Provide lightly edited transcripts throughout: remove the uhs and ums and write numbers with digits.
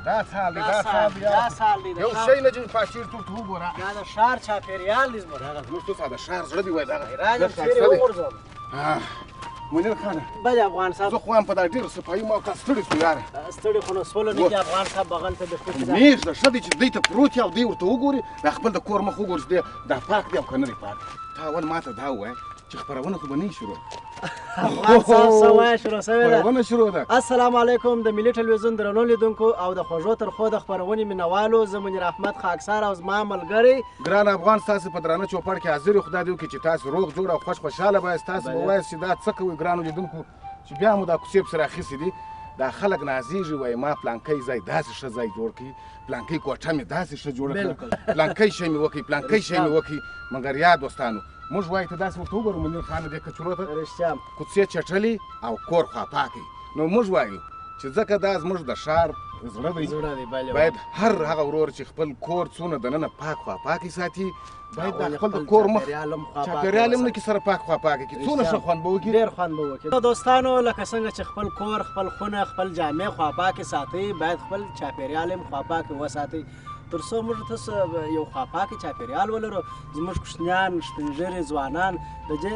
دا څه حال دی، دا څه حال دی؟ دا څه حال دی؟ یو شی نه چې پاچېر ورته وګوره. دا د ښار چاپېریال دی زموږ. دغه زموږ څه د ښار زړه دی وایي دغه. راځم چېرې وغورځوم. منیر خانه. بله افغان صاحب. زه خو وایم په دا ډېره صفایي ما او تا ستړي سو یاره. ستړي خو نو سوله نه کړي افغان صاحب بغل ته د خپل ځای. نیږده ښه دی چې دوی ته پروت یې او دوی ورته وګوري، دا خپل د کور مخ وګوري چې دا پاک دی او که نه دی پاک. تا اول ما ته دا ووایه چې خپرونه خو به نه شروع. افغان صاحب څه وایه شروع سوې ده؟ خپرونه شروع ده. السلام علیکم د ملي ټلویزیون درنو لیدونکو او د خوږو ترخو د خپرونې مینهوالو، زه منیر احمد خاکسار او زما ملګری ګران افغان ستاسو په درانه چوپړ کې حاضر یو. خدای دې وکړي چې تاسو روغ جوړ او خوش خوشحاله به یاست. تاسو به وایاست چې دا څه کوئ ګرانو لیدونکو، چې بیا مو دا کوڅې پسې راخیستې دي. دا خلک نازېږي وایي ما پلانکی ځای داسې ښه ځای جوړ کړي، پلانکی کوټه مې داسې ښه جوړه کړه، پلانکی شی مې وکړي، پلانکی شی مې وکړي. مګر یا دوستانو موږ وایو ته داسې ورته وګورو منیر خانه دې کچرو ته، رښتیا کوڅې چټلې او کور خوا پاکې. نو موږ وایو چې ځکه دا زموږ د ښار زړه دی، باید هر هغه ورور چې خپل کور څونه دننه پاک خوا پاکې ساتي، باید دا خپل د کور مخ چاپېریال هم نه کي سره پاک خوا پاکې کړي. څونه ښه خوند به وکړي، ډېر خوند به وکړي. دوستانو لکه څنګه چې خپل کور، خپل خونه، خپل جامې خوا پاکې ساتئ، باید خپل چاپېریال هم خوا پاکې وساتئ، تر څو موږ ته یو خواپاکې چاپېریال ولرو. زموږ کوچنیان، سپینږیري، ځوانان د دې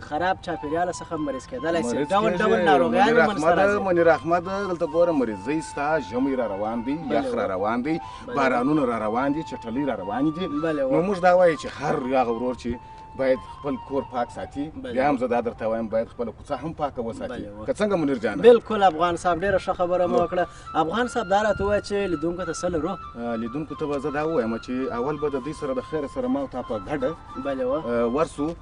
خراب چاپېریال څخه مریض کېدلی شي، ډول ډول ناروغیانې منځته راځي. منیر احمد دلته ګوره مریضۍ ستا، ژمی را روان دی، یخ را روان دی، بارانونه را روان دي، چټلۍ را روانې دي. نو موږ دا وایو چې هر هغه ورور چې باید خپل کور پاک ساتي، بیا هم زه دا درته وایم باید خپله کوڅه هم پاکه وساتي. که څنګه منیر جانه؟ بالکل افغان صاحب ډېره ښه خبره مو وکړه. افغان صاحب دا راته ووایه چې لیدونکو ته څه لرو؟ لیدونکو ته به زه دا ووایم چې اول به د دوی سره د خیره سره ما او تا په ګډه ورسو،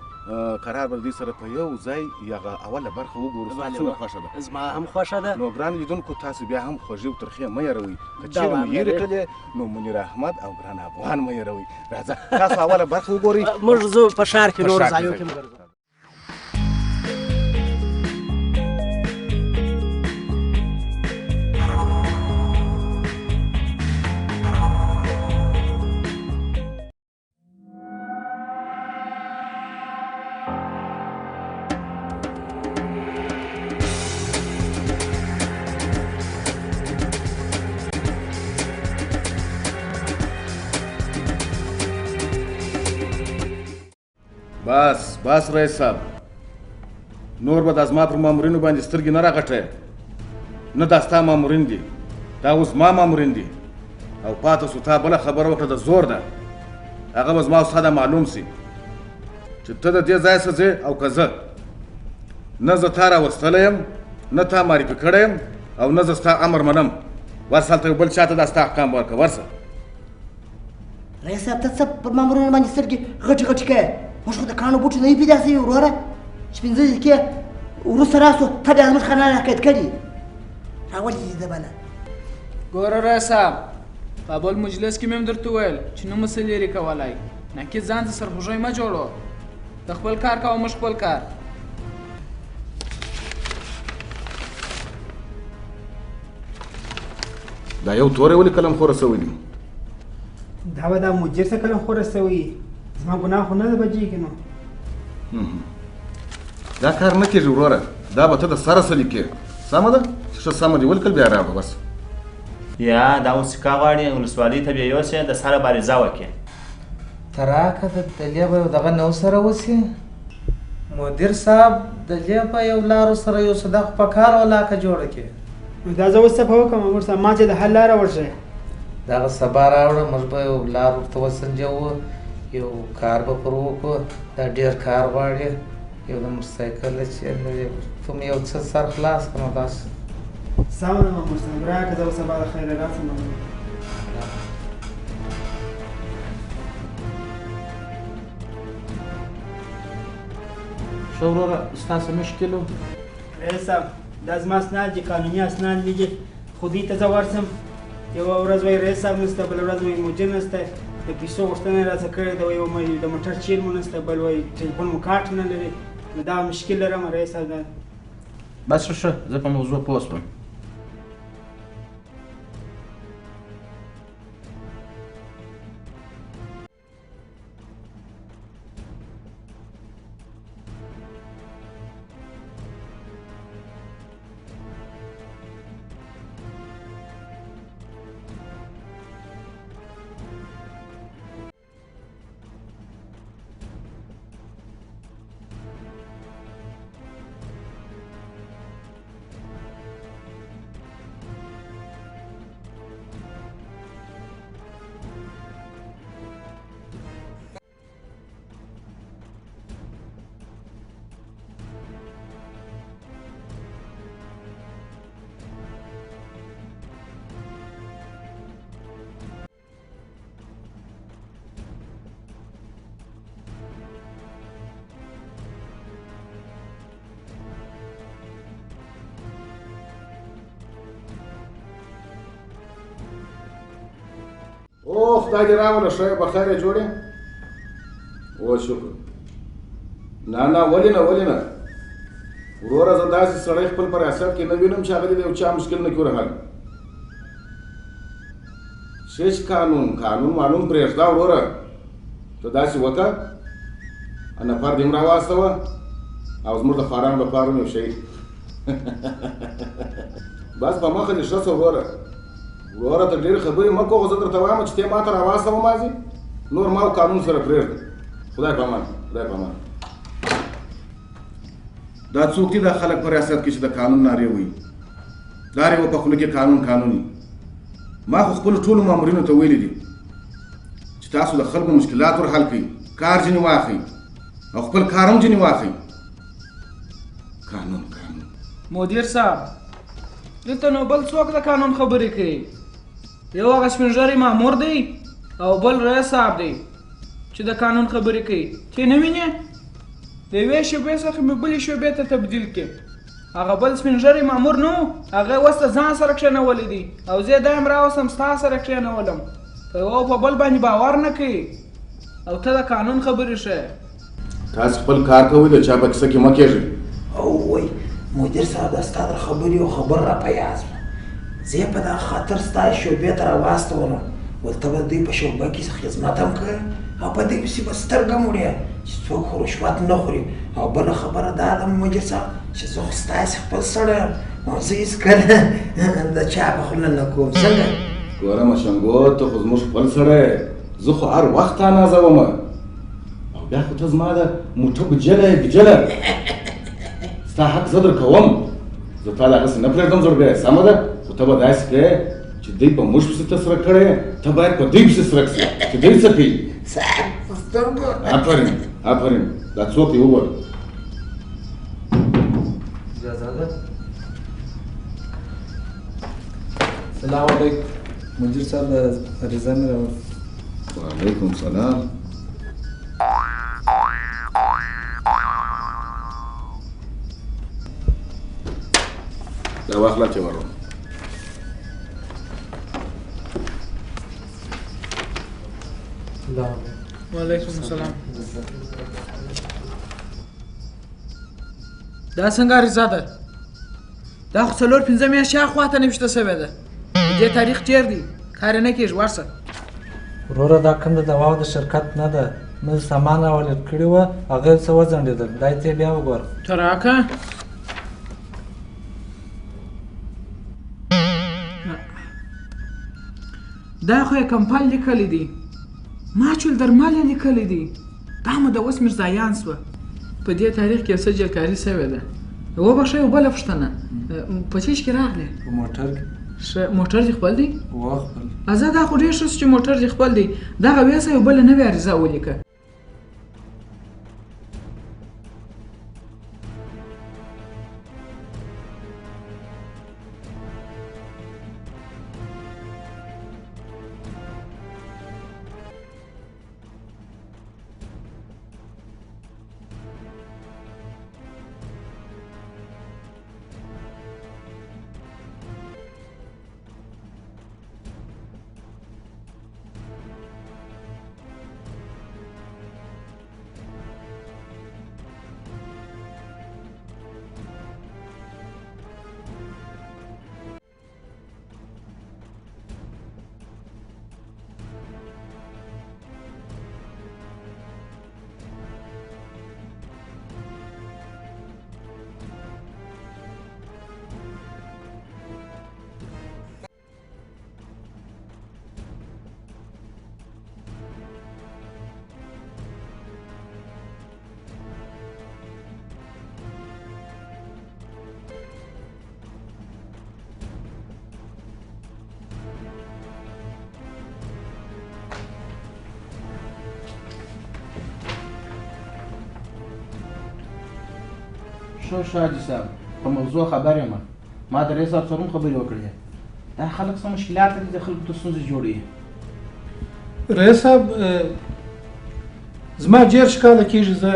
قرار به دوی سره په یو ځای هغه اوله برخه وګورو. ستا څنګه خوښه ده؟ زما هم خوښه ده. نو ګران لیدونکو تاسو بیا هم خوږې او ترخې مه هېروئ. که چېرې مو هېرې کړلې نو منیر احمد او ګران افغان مه هېروئ. راځه تاسو اوله برخه وګورئ، موږ ځو په ښار کې نورو ځایو کې وګرځو. بس بس رئیس صاحب، نور به دا زما پر مامورینو باندې سترګې نه راغټې. نه دا ستا مامورین دي، دا اوس زما مامورین دي. او پاته سو تا بله خبره وکړه د زور ده، هغه به زما او ستا دا معلوم سي چې ته د دې ځای څخه ځې او که زه. نه زه تا راوستلی یم، نه تا معرفي کړی یم، او نه زه ستا امر منم. ورسه هلته یو بل چاته دا ستا احکام ورکړه، ورسه. رئیس صاحب ته څه پر مامورینو باندې سترګې غټې غټې کوې؟ موږ خو د کاڼو بوټو نه یو پیدا سوي وروره، چې 5 دقیقې وروسته راسو ته بیا زموږ خانان راقید کړي راولي دي دبنه. ګوره رئیس صاحب، په بل مجلس کې مې هم درته وویل چې نه مو څه لیرې کولی، نکي ځان د سرخوږی مه جوړو، ته خپل کار کوه موږ خپل کار. دا یو توری ولې قلم خوره سوی دی؟ دا به دا مدیر څه قلم خوره سوی، زما ګناه خو نه ده بجېږي. نو دا کار نه کېږي وروره، دا به ته د سره څه لیکې. سمه ده چې ښه سمه دې ولیکل بیا راوړه بس. یا دا اوس سکه غواړي ولسوالۍ ته بیا یوسې د سره بارزه وکړې. ته راکه د دلې به یو دغه نه سره وسي. مدیر صاحب دلې به یو لارو سره یو څه دا خو په کار ولاکه جوړه کړې. نو دا زه اوس څه په وکړم مامور صاحب، ما چې د حل لاره ورښیه. دغه سبا راوړه، موږ به یو لار ورته وسنجوو، یو کار به پر وکړو. دا ډېر کار غواړي، یو د موټرسایکل چې ته مې یو څه سر خلاص کړه نو بس. سمه ده مامور صاحب، راکه زه به سبا د خیره راسم. ښه وروره، ستا څه مشکل و؟ رئیس صاحب دا زما اسناد دي، قانوني اسناد مې دي، خو دوی ته زه ورسم یوه ورځ وایي رئیس صاحب نشته، بله ورځ وایي مدیر نشته، د پیسو غوښتنه یې راڅخه کړې ده، وایي د موټر چیل مو نشته، بل وایي ټلیفون مو کارت نه لري. نو دا مشکل لرم رئیس صاحب. دا بس ښه، زه په موضوع پوه شوم. او خدای دې راوله، ښه یې، بخیر یې، جوړ یې؟ او شکر. نه نه، ولې نه، ولې نه وروره، زه داسې سړی خپل په ریاست کې نه وینم چې هغه دې د یو چا مشکل نه کړي ورحل. شش قانون قانون معلوم پرېږده وروره، ته داسې وکړه، نفر دې هم راواستوه او زموږ د خوارانو لپاره هم یو شی. بس په مخه دې ښه سه وروره. وروره ته ډېرې خبرې مه کوه، خو زه درته وایم چې ته ما ته راواستوه مازې، نور ما او قانون سره پرېږده. خدای په امان، خدای په امان. دا څوک دي دا خلک په ریاست کې چې د قانون نارې وایي؟ دا یوه په خوله کې قانون قانون. ما خو خپلو ټولو مامورینو ته ویلي دي چې تاسو د خلکو مشکلات ور حل کړئ، کار ځینې واخلئ او خپل کار هم ځینې واخلئ. قانون قانون. مدیر صاحب، دلته نو بل څوک د قانون خبرې کوي؟ یو هغه سپین ږیری مامور دی او بل رئیس صاحب دی چې د قانون خبرې کوي. ته نه وینې؟ د یوې شعبې څخه مې بلې شعبې ته تبدیل کړي. هغه بل سپین ږیری مامور نه و، هغه یې اوس د ځان سره کښېنولی دی او زه یې دا هم راوستم ستا سره کښېنولم. په یوه او په بل باندې باور نه کوي او ته د قانون خبرې ښیې. تاسو خپل کار کوئ، د چا په کیسه کې مه کېږئ. او وای مدیر صاحب، دا ستا د خبرې یو خبر را په یاد سوه. زه یې په دغه خاطر ستا شعبې ته راواستولم، ورته به دوی په شعبه کې خدمت هم کوې او په دوی پسې به سترګه هم وړې چې څوک خو رشوت نه خوري. او بله خبره دا ده مدیر صاحب چې زه خو ستاسې خپل سړی یم او زه هېڅکله د چا په خوله نه کوم. څنګه؟ ګوره مشنګو، ته خو زموږ خپل سړی، زه خو هر وخت تا نازوم او بیا خو ته زما د موټر بجله یې، بجله. ستا حق زه درکوم، زه تا دغسې نه پرېږدم زړګیه، سمه ده؟ خو ته به داسې کوې چې دوی په موږ پسې ته سره کړی، ته باید په دوی پسې سرک سې چې دوی څه کوي. آفرین آفرین. دا څوک دی وګوره. اجازه ده؟ سلام علیکم مدیر صاحب، د عریضه مې راوړه. وعلیکم سلام. دا واخله چې ورو. وعلیکم السلام. دا څنګه عریضه ده؟ دا خو 4 5 میاشتې هاخوا ته نوشته شوې ده. د دې تاریخ تېر دی، کار یې نه کېږي. ورشه وروره، دا کوم د دواو د شرکت نه ده، موږ سامان راولېږ کړي وه، هغه یو څه وځنډېدل. دا یې ته بیا وګوره. ته راکه. دا خو یې کمپل لیکلی دی، ماچول درمل یې لیکلی دی. دا مو د اوس میرزایان سوه. په دې تاریخ کې یو څه جلکاري شوې ده. وبخښه، یوه بله پوښتنه، په څه شي کې راغلې؟ په موټر کې. ښه، موټر دې خپل دی؟ هو خپل. ازه دا خو ډېر ښه سو چې موټر دې خپل دی. دغه ویسه یو بله نوې عریضه ولیکه. ښه شاجي صاحب، په موضوع خبر یم. ما د رئیس صاحب سره هم خبرې وکړې. دا خلک څه مشکلات لري، د خلکو ته ستونزې جوړوي. رئیس صاحب، زما 30 کاله کېږي زه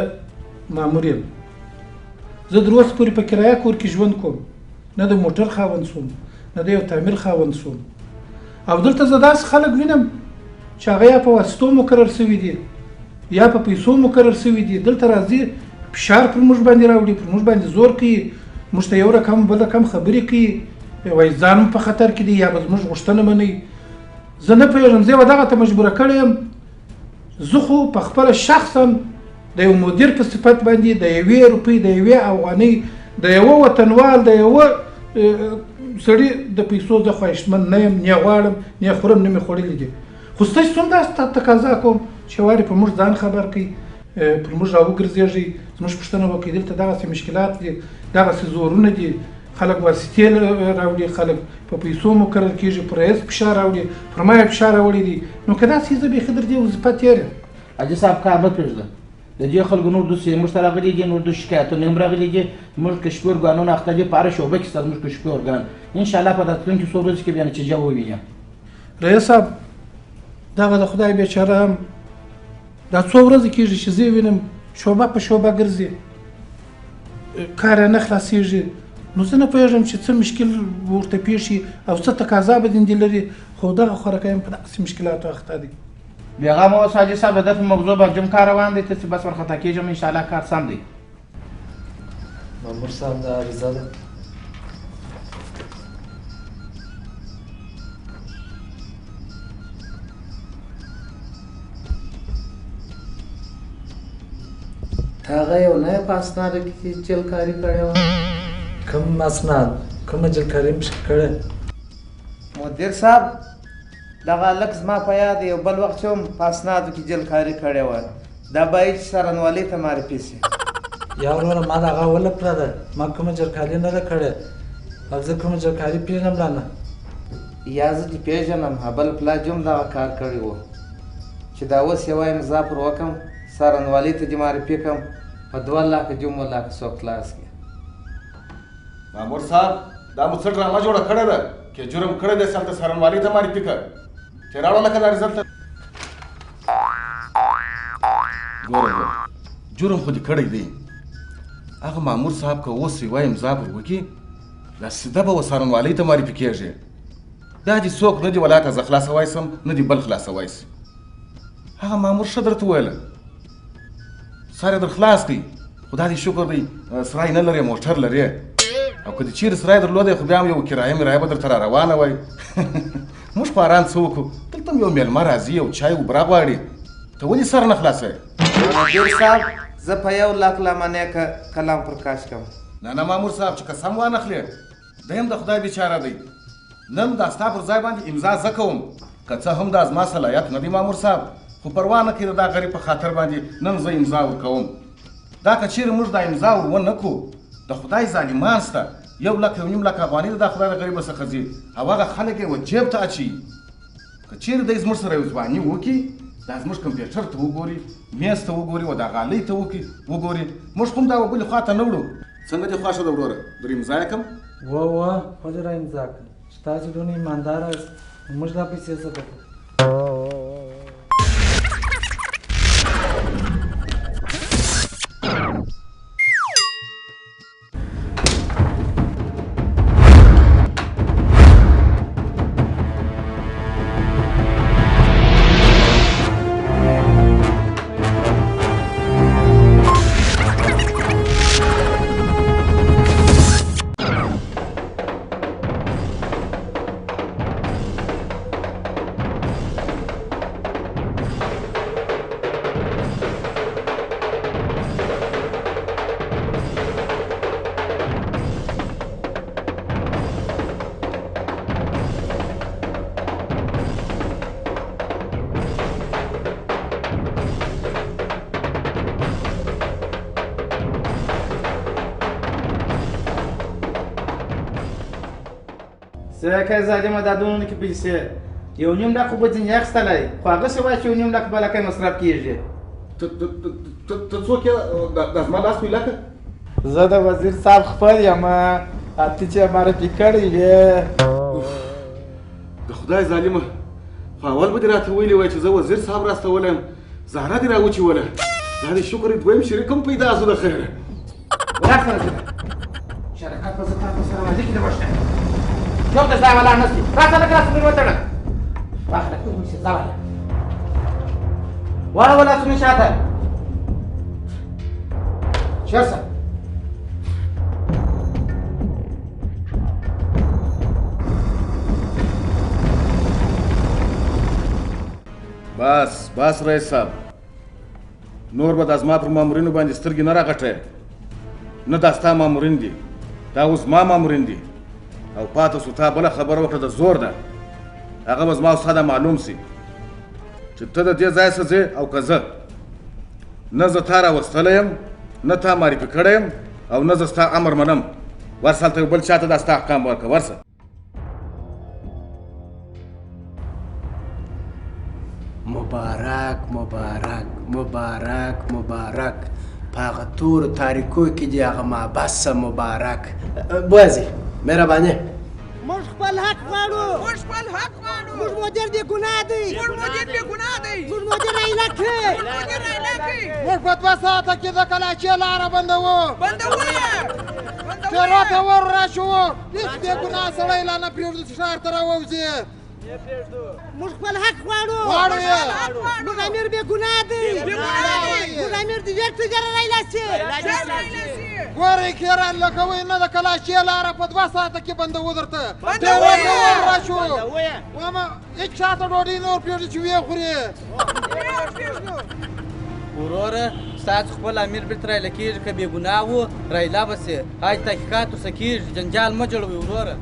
مامور یم. زه تر اوسه پورې په کرایه کور کې ژوند کوم. نه د موټر خاوند سوم، نه د یو تعمیر خاوند سوم. او دلته زه داسې خلک وینم چې هغه یا په واسطو مقرر شوي دي یا په پیسو مقرر شوي دي. دلته راځي فشار پر موږ باندې راوړي، پر موږ باندې زور کوي، موږ ته یو رقم بل رقم خبرې کوي، وایي ځان مو په خطر کې دی یا به زموږ غوښتنه منئ. زه نه پوهېږم، زه یې دغه ته مجبوره کړی یم. زه خو په خپله شخصا د یو مدیر په صفت باندې د یوې روپۍ، د یوې افغانۍ، د یوه وطنوال، د یوه سړي د پیسو زه خواهشمند نه یم، نه غواړم، نه خورم، نه مې خوړلي دي. خو ستاسو هم داسې تقاضا کوم چې وارې پر موږ ځان خبر کړئ، پر موږ راوګرځېږئ، زموږ پوښتنه وکړئ. دلته دغسې مشکلات دي، دغسې زورونه دي، خلک واسطې راوړي، خلک په پیسو مقرر کېږي، پر رئیس فشار راوړي، پر ما یې فشار راوړی دی. نو که داسې زه بیخي در دې وظیفه تېر یم. حاجي صاحب کار مه پرېږده، د دې خلکو نور دوسیې موږ ته راغلي دي، نور دوه شکایتونه هم راغلي دي. موږ کشفي ارګانونه اخته دي، په هره شعبه کې شته زموږ کشفي ارګان. انشاءالله په راتلونکي څو ورځو کې بیا نتیجه وویني. رئیس صاحب دغه د خدای بیچاره هم دا څو ورځې کېږي چې زه یې وینم شعبه په شعبه ګرځي، کار یې نه خلاصېږي. نو زه نه پوهېږم چې څه مشکل ورته پېښي او څه تقاضا به دندې لري، خو دغه خورکه هم په داسې مشکلاتو اخته دی. بېغمه اوسه حاجي صاحب، د ده په موضوع باندې هم کار روان دی، ته چې بس ورخطا کېږم انشاءالله کار سم دی. مامور صاحب دا عریضه ده. تا هغه یو نه په اسنادو کې جلکاري کړې وه؟ کوم اسناد؟ کومه جلکاري مې پکې کړې؟ مدیر صاحب دغه هلک زما په یاد یو بل وخت چې هم په اسنادو کې جلکاري کړې وه، دا باید چې څارنوالۍ ته معرفي شي. یا وروره ما د هغه اوله پله ده، ما کومه جلکاري نه ده کړې او زه کومه جلکاري پېژنم لا نه. یا زه دې پېژنم، بل پلا دې هم دغه کار کړی و چې دا اوس یوه امضا پر وکړم، څارنوالۍ ته دې معرفي کړم، په 2 لاکه دې هم ولاکه څوک خلاص کړي. مامور صاحب دا مو څه ډرامه جوړه کړې ده که جرم کړی دی هلته څارنوالۍ ته معرفي کړه چې راوړه لکه دا رزلټ ته. ګوره ګوره جرم خو دې کړی دی، هغه مامور صاحب که اوس یوه امضا پر وکړي دا سیده به څارنوالۍ ته معرفي کېږي. دا دې څوک نه دې ولاکه زه خلاصوای سم نه دې بل خلاصوای سي. هغه مامور ښه درته وویله، سر یې در خلاص کړي، خدا دې شکر دی سرای نه لرې موټر لرې، او که دې چېرې سرای درلودی خو بیا هم یو کرایه مرایه به درته را روانه وای. موږ خواران څه وکړو، دلته هم یو مېلمه راځي یو چای اوبه راغواړي، ته ولې سر نه خلاصوې؟ مدیر صاحب زه په 1 لاک لا منې که قلم پر کش کړم. نه نه مامور صاحب چې قسم وانخلې، دی هم د خدای بیچاره دی. نن دا ستا پر ځای باندې امضا زه کوم، که څه هم دا زما صلاحیت نه دی مامور صاحب، خو پروا نه کوي د دا غریب په خاطر باندې نن زه امضا ورکوم. دا که چېرې موږ دا امضا ور ونه کړو د خدای ظالمان سته، 1 لک 1.5 لک افغانۍ د دا خدای د غریبه څخه ځي او هغه خلک یې و جیب ته اچوي. که چېرې دی زموږ سره یو ځواني وکړي، دا زموږ کمپیوټر ته وګوري، میز ته وګوري، و دا غالۍ ته وګوري، موږ خو هم دا بلې خوا ته نه وړو. څنګه دې خوښه ده وروره، در امضا یې کړم؟ وه وه خو دې را امضا کړه، چې تاسې دونه ایمانداره یاست موږ دا پیسې څه وکړو؟ څه کوې ظالمه دا دونه کې پیسې؟ 1.5 لک خو به ځینې اخیستلی، خو هغسې وایي چې 1.5 لک به لکه مصرف کېږي. ته څوک یې؟ دا زما لاس میله که؟ زه د وزیر صاحب خپل یم، ته چې معرفي کړی وې. د خدای ظالمه، خو اول به دې راته ویلي وای چې زه وزیر صاحب راستولی یم، زهره دې راوچوله. دا دې شکر دویم شریک هم پیدا شو د خیره. ولاړ سره ځه، شرکت به زه تا په سره واځي کې دروښته. یو د ځای ولاړ نه شي، راته لږ راته مې وتړه. واخله کوم چې ځه وله. واړوه لاسونه شاته. ژر شه. بس بس رئیس صاحب، نور به دا زما پر مامورینو باندې سترګې نه راغټې. نه دا ستا مامورین دي، دا اوس زما مامورین دي. او پاته سو تا بله خبره وکړه د زور ده، هغه به زما او ستا دا معلوم سي چې ته د دې ځای څخه ځې او که زه. نه زه تا راوستلی یم، نه تا معرفي کړی یم، او نه زه ستا امر منم. ورسه هلته یو بل چاته دا ستا احکام ورکړه، ورسه. مبارک مبارک مبارک مبارک، په هغه تورو تاریکو کې دې هغه محبس مبارک. بوځئ مهرباني. موږ خپل حق غواړو، موږ خپل حق غواړو. موږ مدیر بې ګناه دی، موږ مدیر بې ګناه دی. موږ مدیر ایله کړي، موږ مدیر ایله کړي. موږ په 2 ساعته کې د کلاچې لاره بندوو، بندوو یې، تیرو ته ور راشو. هېڅ بې ګناه سړی لا نه پرېږدو چې ښار ته راووځي. موږ خپل حق غواړو، غواړو یې. موږ امیر بې ګناه دی، موږ امیر دې ژر تر ژره رایله شي. ګورئ کیران لکوئ، نه د کلاشې لاره په 2 ساعته کې بندوو درته، تیرو ته ور راشو. وامه هېڅ چا ته ډوډۍ نه ورپرېږدو چې ویې خوري. وروره ستاسو خپل امیر بېرته رایله کېږي، که بې ګناه و رایله به سي. هاي تحقیقات ورڅخه کېږي، جنجال مه جوړوئ وروره.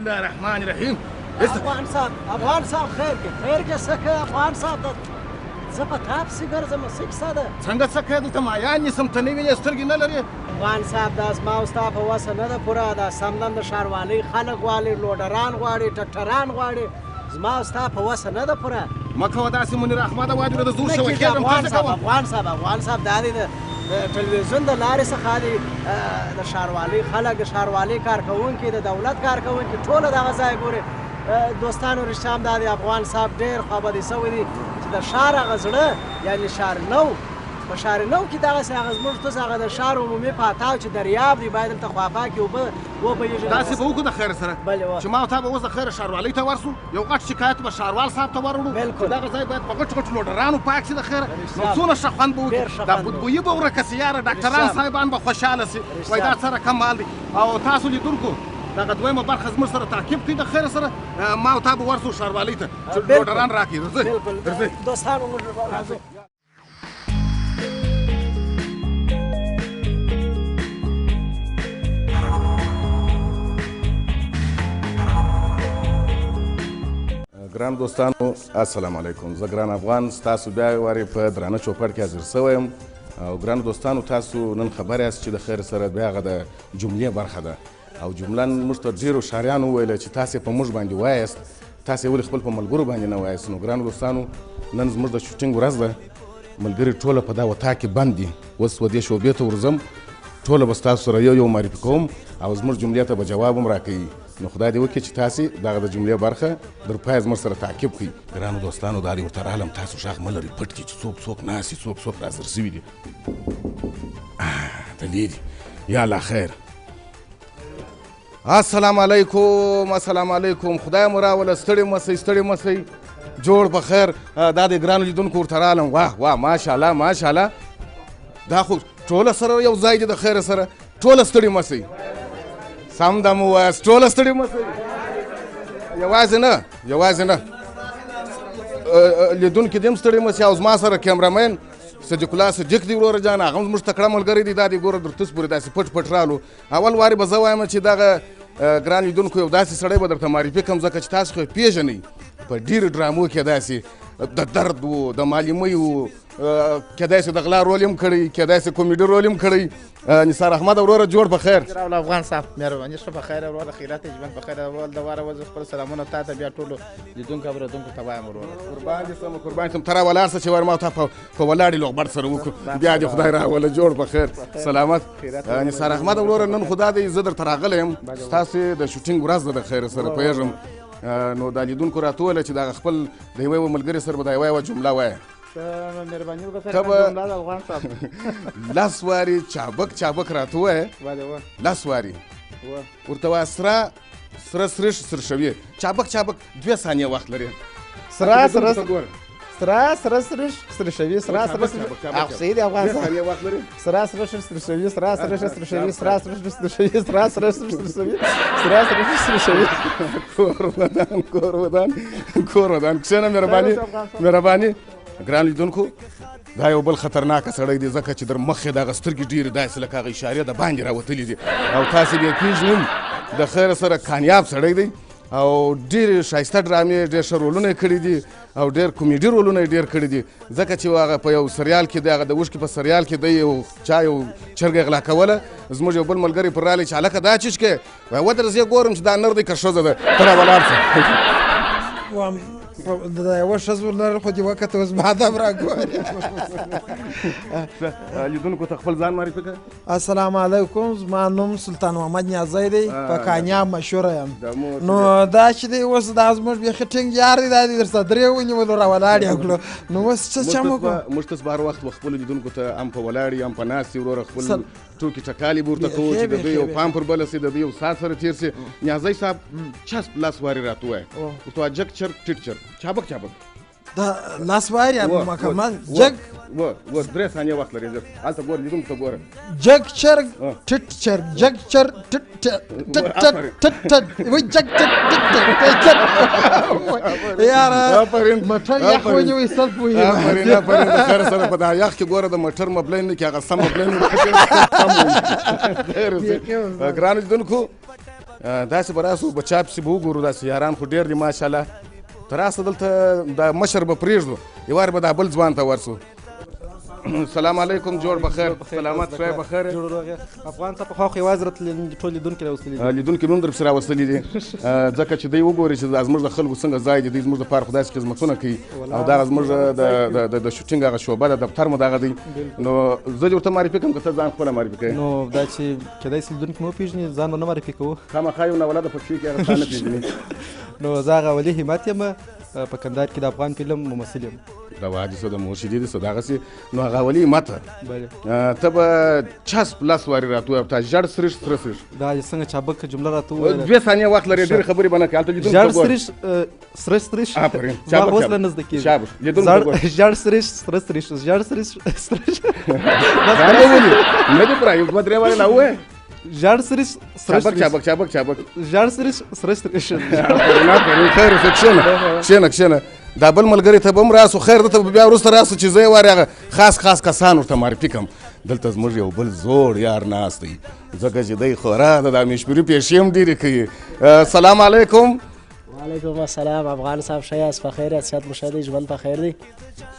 الله الرحمن الرحیم. افغان صاحب، افغان صاحب خیر کې، خیر کې څه کوې افغان صاحب؟ زه په تا پسې ګرځم، څه کیسه ده؟ څنګه څه کوې؟ دلته مایان نیسم، ته نه وینې، سترګې نه لرې. افغان صاحب دا زما او ستا په وسه نه ده پوره. دا سمدم د ښاروالۍ خلک غواړي، لوډران غواړي، ټکټران غواړي. زما او ستا په وسه نه ده پوره. مه کوه داسې منیر احمده، وایي د زور شوی کېږم. افغان صاحب، افغان صاحب، افغان صاحب دا دی د ټلویزیون د لارې څخه دی د ښاروالۍ خلک، د ښاروالۍ کارکوونکي، د دولت کارکوونکي ټوله دغه ځای ګوري. دوستانو رښتیا هم دا دی افغان صاحب ډېر خوابدی سوی دی چې د ښار هغه زړه یعنې ښار نو، په ښار نو کې دغسې هغه زموږ تاسو هغه د ښار عمومي پاتاو چې دریاب دی، باید دلته خواپاکې اوبه وبهېږي. داسې به وکړو د خیر سره چې ما او تا به اوس د خیره ښاروالۍ ته ورسو، یو غټ شکایت به ښاروال صاحب ته وروړو چې دغه ځای باید په غټ غټ لوډرانو پاک شي د خیره. نو څونه ښه خوند به وکړي، دا بدبویي به ورکه سي یاره، ډاکټران صاحبان به خوشحاله سي، وایي دا څه رقم مال دی. او تاسو لیدونکو دغه دویمه برخه زموږ سره تعقیب کړئ د خیره سره. ما او تا به ورسو ښاروالۍ ته چې لوډران راکړي. راځئ راځئ دوستانو، موږ راځو. ګران دوستانو السلام علیکم. زه ګران افغان ستاسو بیا یو وارې په درانه چوپړ کې حاضر سوی یم. او ګران دوستانو تاسو نن خبر یاست چې د خیر سره بیا هغه د جملې برخه ده. او جمله موږ ته ډېرو ښاریانو وویله چې تاسې په موږ باندې وایاست، تاسې ولې خپل په ملګرو باندې نه وایاست؟ نو ګرانو دوستانو نن زموږ د شوټینګ ورځ ده، ملګري ټوله په دا وطاق کې بند دي. اوس و دې شعبې ته ورځم، ټوله به ستاسو سره یو یو معرفي کوم او زموږ جملې ته به جواب هم راکوي. نو خدای دې وکړي چې تاسې دغه د جملې برخه در پایه زموږ سره تعقیب کړئ. ګرانو دوستانو دا دې ورته رالم، تاسو غږ مه لرئ، پټ کړئ چې څوک څوک ناست دي، څوک څوک راحاضر شوي دي. ته دې دي یا الله خیر. السلام علیکم، السلام علیکم. خدای مو راوله، ستړي مه سئ، ستړي مه سئ، جوړ په خیر. دا د ګرانو لیدونکو ورته رالم. واه واه ماشاءالله ماشاءالله، دا خو ټوله سره یو ځای دي د خیره سره. ټوله ستړي مه سئ، سم دم ووایاست، ټوله ستړي مه سئ. یوازې نه، یوازې نه، لیدونکي دې هم ستړي مه سي. او زما سره کیمرامین صدیق الله صدیق دی وروره جان، هغه هم زموږ تکړه ملګری دی. دا دی ګوره در تس پورې داسې پټ پټ رالو. اول وارې به زه وایم چې دغه ګران لیدونکو یو داسې سړی به درته معرفي کړم، ځکه چې تاسو خو یې پېژنئ په ډېرو ډرامو کې داسې د درد و، د معلمۍ و، کېدای شي د غلا رول یې هم کړی، کېدای شي کومیډي رول یې هم کړی. نثار احمد وروره جوړ په خیر. راوله افغان صاحب مهرباني، ښه په خیر وروره، خیرات ژوند په خیر اول د واره وځه. خپل سلامونه تا ته بیا ټولو لیدونکو اورېدونکو ته وایم وروره. قربان دې سم، قربان سم، ته را ولاړ سه چې ور ما تا په ولاړې لوغبړ سره وکړو. بیا دې خدای راوله، جوړ په خیر، سلامت. نثار احمد وروره نن خدا دی زه درته راغلی یم، ستاسې د شوټینګ ورځ ده، د خیر سره پوهېږم. نو دا لیدونکو راته وویله چې دغه خپل د یوه یوه ملګري سره به دا یوه یوه جمله وایې. مهرباني وکړه ته به جمله د افغان صاحب لس وارې چابک چابک راته ووایې، لس وارې ورته وایه سره سره سرش سرشوي، چابک چابک، 2 ثانیې وخت لرې. سره سره سره سره سرش سرشوي، سره سره سرش، صحیح دی افغان صاحب. 2 ثانیې وخت لرې. سره سره سرشوي، سره سره سرشوي، سره سره سرشوي، سره سره سرشوي، سره سره سرشوي. کور ودان، کور ودان، کور ودان. کښېنه مهرباني، مهرباني. ګران لیدونکو دا یو بل خطرناک سړی دی، ځکه چې در مخې دغه سترګې ډېرې داسې لکه هغه اشارې د باندې راوتلې دي، او تاسې بیا پېژنئ د خیره سره کامیاب سړی دی، او ډېرې ښایسته ډرامې، ډېر ښه رولونه یې کړي دي، او ډېر کومیډي رولونه یې ډېر کړي دي. ځکه چې هغه په یو سریال کې دی، هغه د اوښکې په سریال کې دی، یو چا یو چرګه غلا کوله، زموږ یو بل ملګری پر راغلی چې هلکه دا چیش کې، وایي ودره زه یې ګورم چې دا نر دی که ښځه ده، ته را ولاړ شه. د یوه ښځه لرل خو دې وکته اوس ما ته هم راګورې. لیدونکو ته خپل ځان معرفي کړه. السلام علیکم، زما نوم سلطان محمد نیازی دی، په کانیاب مشهور یم. نو دا چې دی اوس دا زموږ بیخي ټینګ یار دی، دا دې درسره درې ونیولو را ولاړ یې کړو. نو اوس څه چم وکړو؟ موږ تاسو به هر وخت به خپلو لیدونکو ته هم په ولاړې هم په ناستې وروره خپل ټوکې ټکالې به ورته کوو چې د دوی یو پام پر بله سي، د دوی یو ساعت سره تېر سي. نیازی صاحب چسپ لس وارې راته ووایه، ورته وایه جګ چرګ ټیټ چرګ، چابک چابک. دا لس وارې مکمل جګ و 3 ثانیې وخت لرې، زه هلته ګوره لیدونکو ته ګوره. جګ چرګ ټیټ چرګ، جګ چرګ ټیټ ټیټ ټیټ ټیټ ټیټ، وای جګ ټیټ ټیټ ټیټ ټیټ. یاره موټر یخ ونیوی سل پوهېږم. آفرین آفرین، د خیر سره په دا یخ کې ګوره د موټر مبلین نه کې هغه سم مبلین نه. ګرانو لیدونکو داسې به راسو بچا پسې به وګورو، داسې یاران خو ډېر دي ماشاءالله. ته راسه دلته دا مشر به پرېږدو، یو وار به دا بل ځوان ته ورسو. سلام علیکم، جوړ په خیر، سلامت شوی په خیر. جوړ روغ. افغان ته پخوا خو یوازې راتلل، ټول لیدونکي راوستلي دي. لیدونکي مې هم درپسې راوستلي دي، ځکه چې دوی وګوري چې دا زموږ د خلکو څنګه ځای دی، دوی زموږ دپاره خو داسې خدمتونه کوي، او دغه زموږ د شوټینګ هغه شعبه ده، دفتر مو دغه دی. نو زه دې ورته معرفي کړم که ته ځان خپله معرفي کوې؟ نو دا چې کېدای شي لیدونکي مو وپېژني، ځان به نه معرفي کوو. خامخا یو ناولده په پښې کې هغه تا نه پېژني. نو زه هغه ولي همت یم، په کندهار کې د افغان فلم ممثل یم. دا واجې څه د مور شیدې دي څه دغسې. نو هغه ولي همته ته به چسپ لس وارې راته ووایه، تا ژړ سرش سره سرش. دا څنګه چابک جمله راته وویله؟ 2 ثانیې وخت لرې، ډېرې خبرې به نه کوې. هلته لیدونکو ته ژړ ګوره. سرش سره سرش. آفرین. زما چابک اوس چابک. له نه زده کېږي. شابش. لیدونکو ته ګوره. ژړ سرش سره سرش، ژړ سرش سره سرش. دا به ولي نه دې پوره، یو دوه درې وارې لا ووایه. ژړ سرش سره چابک سرش. چابک چابک چابک. ژړ سرش سره سرش. آفرین آفرین، خیر اوسه. کښېنه کښېنه کښېنه. دا بل ملګري ته به هم راسو، خیر ده ته به بیا وروسته راسو چې زه یې وارې هغه خاص خاص کسان ورته معرفي کړم. دلته زموږ یو بل زوړ یار ناست دی، ځکه چې دی خورا د امیشپوري پېښې هم ډېرې کوي. سلام علیکم. وعلیکم السلام افغان صاحب، ښه یاست؟ په خیر یاست؟ صحت مو ښه دی؟ ژوند په خیر دی؟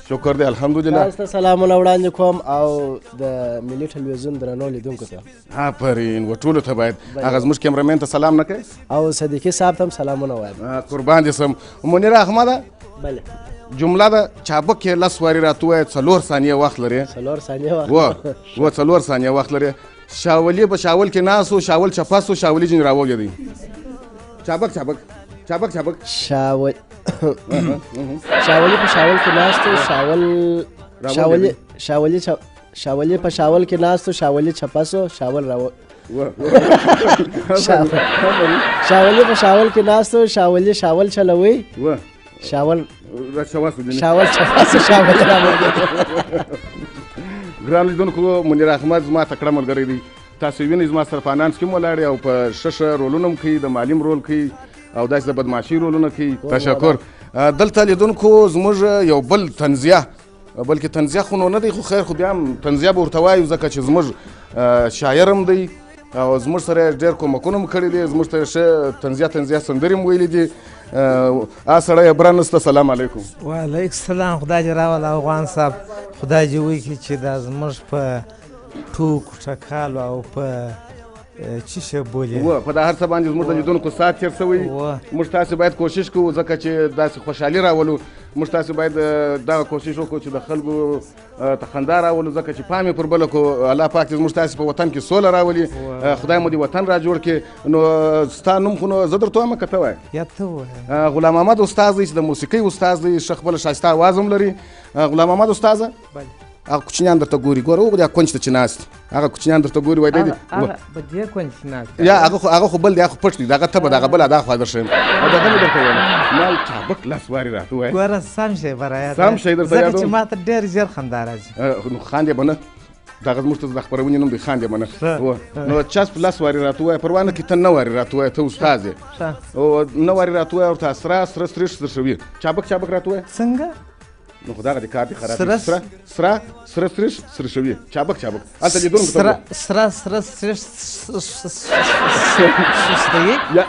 شکر دی الحمدلله. تاسو ته سلامونه وړاندې کوم او د ملي ټلویزیون درنو لیدونکو ته. آفرین، و ټولو ته باید. هغه زموږ کیمرمین ته سلام نه کوې؟ او صدیقي صاحب ته هم سلامونه وایم. قربان دې سم. منیر احمده. بله. جمله ده چابک یې لس وارې راته ووایه، 4 ثانیې وخت لرې. 4 ثانیې وخت. و 4 ثانیې وخت لرې. شاولي په شاول کې ناست و، شاول چپه سو، شاولي جن راولېدی. چابک چابک چابک چابک. شاول شاولي په شاول کې ناست و، شاول شاولي شاولي شاولي په شاول کې ناست و، شاولي چپه سو، شاول راو شاولي په شاول کې ناست و، شاولي شاول چلوي، شاول شاول چپه سو، شاول راولېدی. ګران لیدونکو، منیر احمد زما تکړه ملګری دی. تاسو وینئ زما سره په انانس کې هم ولاړ او په ښه ښه رولونه هم کوي، د معلم رول کوي او داسې د بدمعاشۍ رولونه کوي. تشکر. دلته لیدونکو زموږ یو بل طنزیه بلکې طنزیه خو نو نه دی، خو خیر خو بیا هم طنزیه به ورته وایو، ځکه چې زموږ شاعر هم دی او زموږ سره یې ډېر کومکونه هم کړي دي، زموږ ته یې ښه طنزیه سندرې هم ویلي دي. سړی یې بره نشته. سلام علیکم. وعلیکم سلام. خدای دې راوله افغان صاحب، خدای دې وکړي چې دا زموږ په ټوکو ټکالو او په چی شی بولې په دا هر څه باندې زموږ د لیدونکو ساعت تېر شوی. موږ تاسې باید کوشش کوو، ځکه چې داسې خوشحالي راولو. موږ تاسې باید دغه کوشش وکړو چې د خلکو ته خندا راولو، ځکه چې پام یې پر بله کړو. الله پاک دې زموږ تاسې په وطن کې سوله راولي، خدای مو دې وطن را جوړ کړي. نو ستا نوم خو نو زه درته وایم که ته وایې؟ یا ته ووایه. غلام محمد استاد دی چې د موسیقۍ استاد دی، ښه خپله ښایسته اواز هم لري. غلام محمد استاده، هغه کوچنیان درته ګوري، ګوره وګوره هغه کونج ته چې ناست دي، هغه کوچنیان درته ګوري. وایي دی هغه په دې کونج کې ناست یا هغه خو بل دی، هغه خو پټ دی، دغه ته به دغه بل دا خوا درښیم. او دغه مې درته ویل، ما چابک لاس واري راته ووایه. ګوره سم شی به رایاد سم شی درته ځکه یادوم چې ما ته ډېر ژر خندا راځي. نو خاندې به نه، دغه زموږ ته د خپرونې نوم دی، خاندې به نه. نو چسپ لاس واري راته ووایه، پروا نه کوي، ته نه واري راته ووایه، ته استاد یې. نه واري راته ووایه، ورته سره سره سرېښ درښوي. چابک چابک راته ووایه. څنګه؟ نو خو دغه دې کار دې خراب دی. سره سره سره سرېښ سرېښوي. چابک چابک هلته لیدونکو ته سره سره سره سرېښ سرېښوي. یا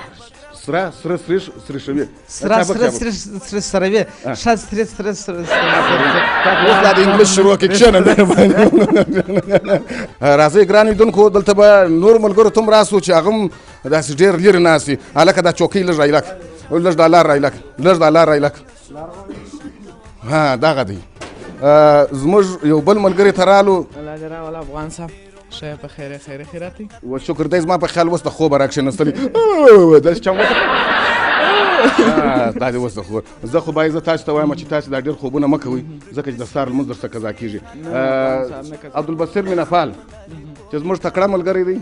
سره سره سرېښ سرېښوي. سره سره سرېښ سرېښ سروي. ښه سرې سره سره. اوس لا د انګلیس شروع کړې، کښېنه مهرباني. راځئ ګران لیدونکو، دلته به نور ملګرو ته هم راسو چې هغه هم داسې ډېر لرې ناست دي. هلکه دا چوکۍ لږ رایله کړه، لږ دا لار رایله کړه، لږ دا لار رایله کړه. ها دغه دی زموږ یو بل ملګری ته رالو. الله دې راوله افغان صاحب، ښه یې په خیر خیر خیرات دی. و شکر دی، زما په خیال اوس د خوبه راکښېنستلی. داسې چم وکړه. دا دې اوس د خوب. زه خو باید زه تاسو ته وایم چې تاسو دا ډېر خوبونه مه کوئ، ځکه چې د سهار لمونځ درڅخه قضا کېږي. عبدالبصیر مینهپال چې زموږ تکړه ملګری دی،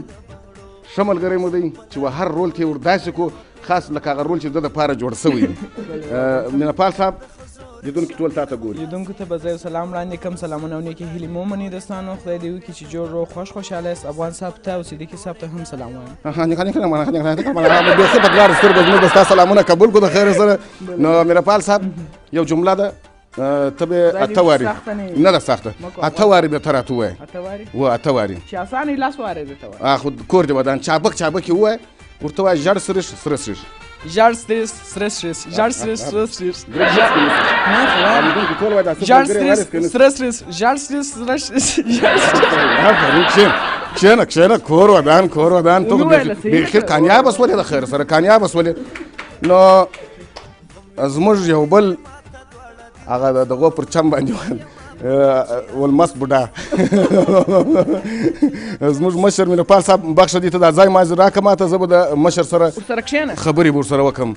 ښه ملګری مو دی، چې هر رول ته یې ور داسې کړو، خاص لکه هغه رول چې د ده دپاره جوړ شوی وي. مینهپال صاحب، لیدونکي ټول تا ته ګوري. لیدونکو ته به زه یو سلام وړاندې کړم. سلامونه او نیکې هیلې مو ومنئ دوستانو. خدای دې وکړي چې جوړ روغ خوښ خوشحاله یاست. افغان صاحب ته او صدیقي صاحب ته هم سلام وایم. بیخي په دواړو سترګو زموږ به ستا سلامونه قبول کړو د خیر سره. نو مینهپال صاحب، یو جمله ده، ته به اته واري نه ده سخته، اته واري به ته راته ووایې. و اته واري چې اسانه یې لاس واري درته وایي. خو کور دې ودان، چابک چابک یې ووایه. ورته وایه ژړ سرېښ سره سرېښ. ژړ سرېښ سره سرېښ، ژړ سرېښ سره سرېښ. ژړ سرېښ سره سرېښ، ژړ سرېښ سره سرېښ، ژړ سرېښ. کښېنه کښېنه، کور ودان کور ودان. ته خو بیخي کامیابه سولې د خیر سره، کامیابه سولې. نو زموږ یو بل هغه د دغو پر چم باندې ولمس بوډا زموږ مشر مینهپال صاحب، بخښه دې ته دا ځای ما راکړه ما ته، زه به د مشر سره خبرې به ورسره وکړم.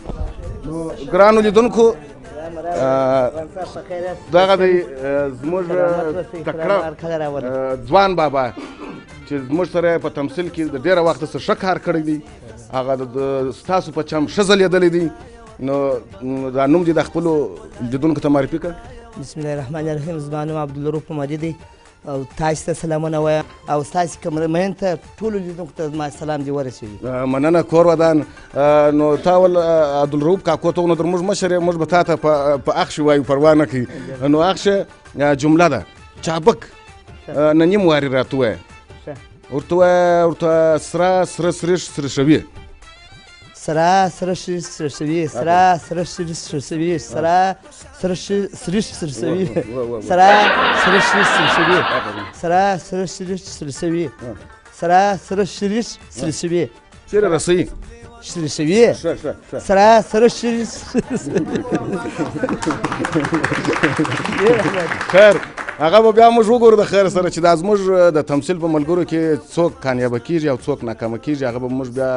نو ګرانو لیدونکو، دغه دی زموږ تکړه ځوان بابا چې زموږ سره په تمثیل کې د ډېره وخته څه ښه کار کړی دی، هغه د ستاسو په چم ښه ځلېدلی دی. نو دا نوم دې د خپلو لیدونکو ته معرفي کړه. بسم الله الرحمن الرحیم. زما نوم عبدالروف محمدي دی او تاسو ته سلامونه وایم او ستاسو کمرمین ته ټولو لیدونکو ته زما سلام دې ورسېږي. مننه، کور ودان. نو تا ول عبدالروف کاکو ته نو در موږ مشر یې، موږ به تا ته په اخښي وایو، پروا نه کوي. نو اخښه جمله ده، چابک نه نیم واري راته ووایه. ورته ووایه، ورته سره سره سرېښ سرېښوي. سره سره سرېښ سرېښوي، سره سره سرېښ سرېښوي، سره سره سرېښ سرېښوي، سره سره سرېښ سرېښوي، سره سره سرېښ سرېښوي، سره سره سرېښ سرېښوي. چېرې رسوي؟ سرېښوي. سره سره سرېښ. خیر، هغه به بیا موږ وګورو د خیر سره چې دا زموږ د تمثیل په ملګرو کې څوک کامیابه کېږي او څوک ناکامه کېږي. هغه به موږ بیا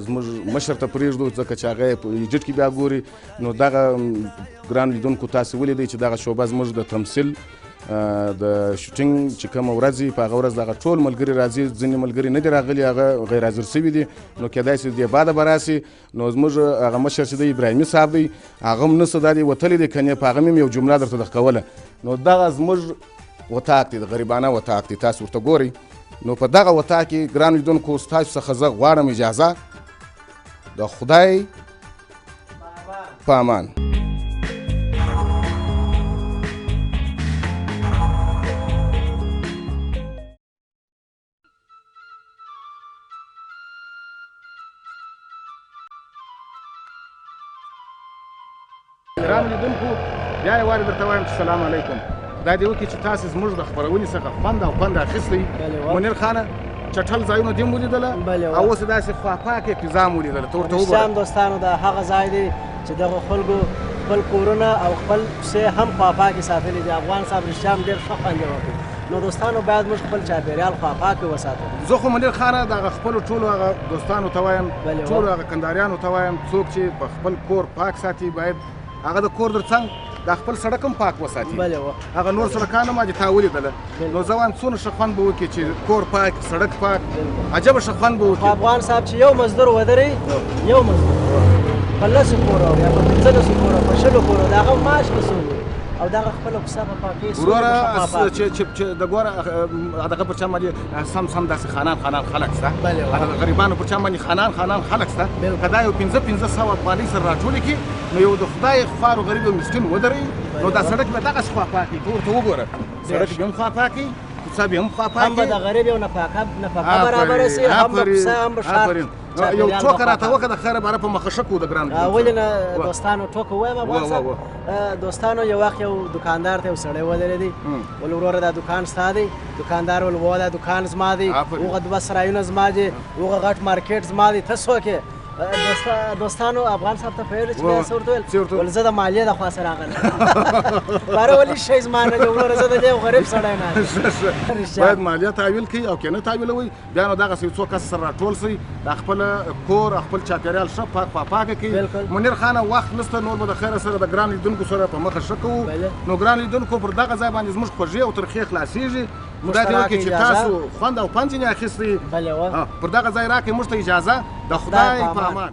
زموږ مشر ته پرېږدو، ځکه چې هغه یې په ایډیټ کې بیا ګوري. نو دغه ګران لیدونکو تاسې ولیدئ چې دغه شعبه زموږ د تمثیل د شوټینګ چې کومه ورځ وي، په هغه ورځ دغه ټول ملګري راځي. ځینې ملګري نه دي راغلي، هغه غیر حاضر شوي دي، نو کېدای شي دې بعده به راسي. نو زموږ هغه مشر چې دی ابراهیمي صاحب دی، هغه هم نسته، دا دی وتلی دی، که نه په هغه مې هم یو جمله درته درکوله. نو دغه زموږ وطاق دی، د غریبانه وطاق دی، تاسو ورته ګورئ. نو په دغه وطاق کې ګران لیدونکو ستاسو څخه زه غواړم اجازه، د خدای په امان. ګرانو لیدونکو بیا یو وارې درته وایم چې سلام علیکم. خدای دې وکړي چې تاسې زموږ د خپرونې څخه خوند او پند اخیستی. منیر خانه چټل ځایونه دې هم ولیدله او اوس داسې خواپاکې فضا هم ولیدله، ته ورته وګوره. رښتیا دوستانو دا هغه ځای دی چې دغه خلکو خپل کورونه او خپل کوڅې هم خواپاکې ساتلي دي. افغان صاحب رښتیا هم ډېر ښه خوند یې وکړ. نو دوستانو باید موږ خپل چاپېریال خواپاکې وساتو. زه خو منیر خانه دغه خپلو ټولو هغه دوستانو ته وایم، ټولو هغه کندهاریانو ته وایم، څوک چې په خپل کور پاک ساتي باید هغه د کور تر څنګ دا خپل سړک هم پاک وساتي. هغه نور سړکان هم چې تا ولیدله، نو زه وایم څونه ښه خوند به وکړي چې کور پاک، سړک پاک، عجبه ښه خوند به وکړي. افغان صاحب چې یو مزدور ودري، یو مزدور په لسو کورو یا په 15 کورو په 20 کورو د هغه معاش به څو وي او دغه خپله کوڅه په پاکۍ وروره چې د ګوره دغه پر چا باندې سم سم داسې خانان خانان خلک شته، غریبانو پر چا باندې خانان خانان خلک شته، که دا یو 500 افغانۍ سره راټولې کړي نو یو د خدای خوار و غریب او مسکین ودروي، نو دا سړک به دغسې خوا پاک وي. ته ورته وګوره، سړک به هم خوا پاک وي، کوڅه به هم خوا پاک وي، هم به د غریب یو نفقه برابره شي، هم به کوڅه هم به ښار. یو ټوکه راته وکړه د خیره باره په مخه ښه کوو د ګران. ولې نه دوستانو ټوکه ووایم افغان صاحب. دوستانو یو وخت یو دکاندار ته یو سړی ودرېدی، ول وروره دا دکان ستا دی؟ دکاندار ول وو دا دکان زما دی، هغه دوه سرایونه زما دي، هغه غټ مارکیټ زما دی، ته څوک یې؟ دوستانو افغان صاحب ته پوهېږې چې بیا څه ورته ویل؟ ول زه د مالیې د خوا سره راغلی باره ولې شی زما نه دی وروره، زه د دې یو غریب سړی نه. باید مالیه تحویل کړئ او که نه تحویلوئ بیا نو دغسې یو څو کسه سره راټول شئ، دا خپل کور او خپل چاپېریال ښه پاک پاکه کړئ. منیر خانه وخت نشته، نور به د خیره سره د ګران لیدونکو سره په مخه ښه کوو. نو ګران لیدونکو پر دغه ځای باندې زموږ خوږې او ترخې خلاصېږي. خدای دې وکړي چې تاسو خوند او پند ځینې اخیستی. پر دغه ځای راکړئ موږ ته اجازه. د خدای په امان.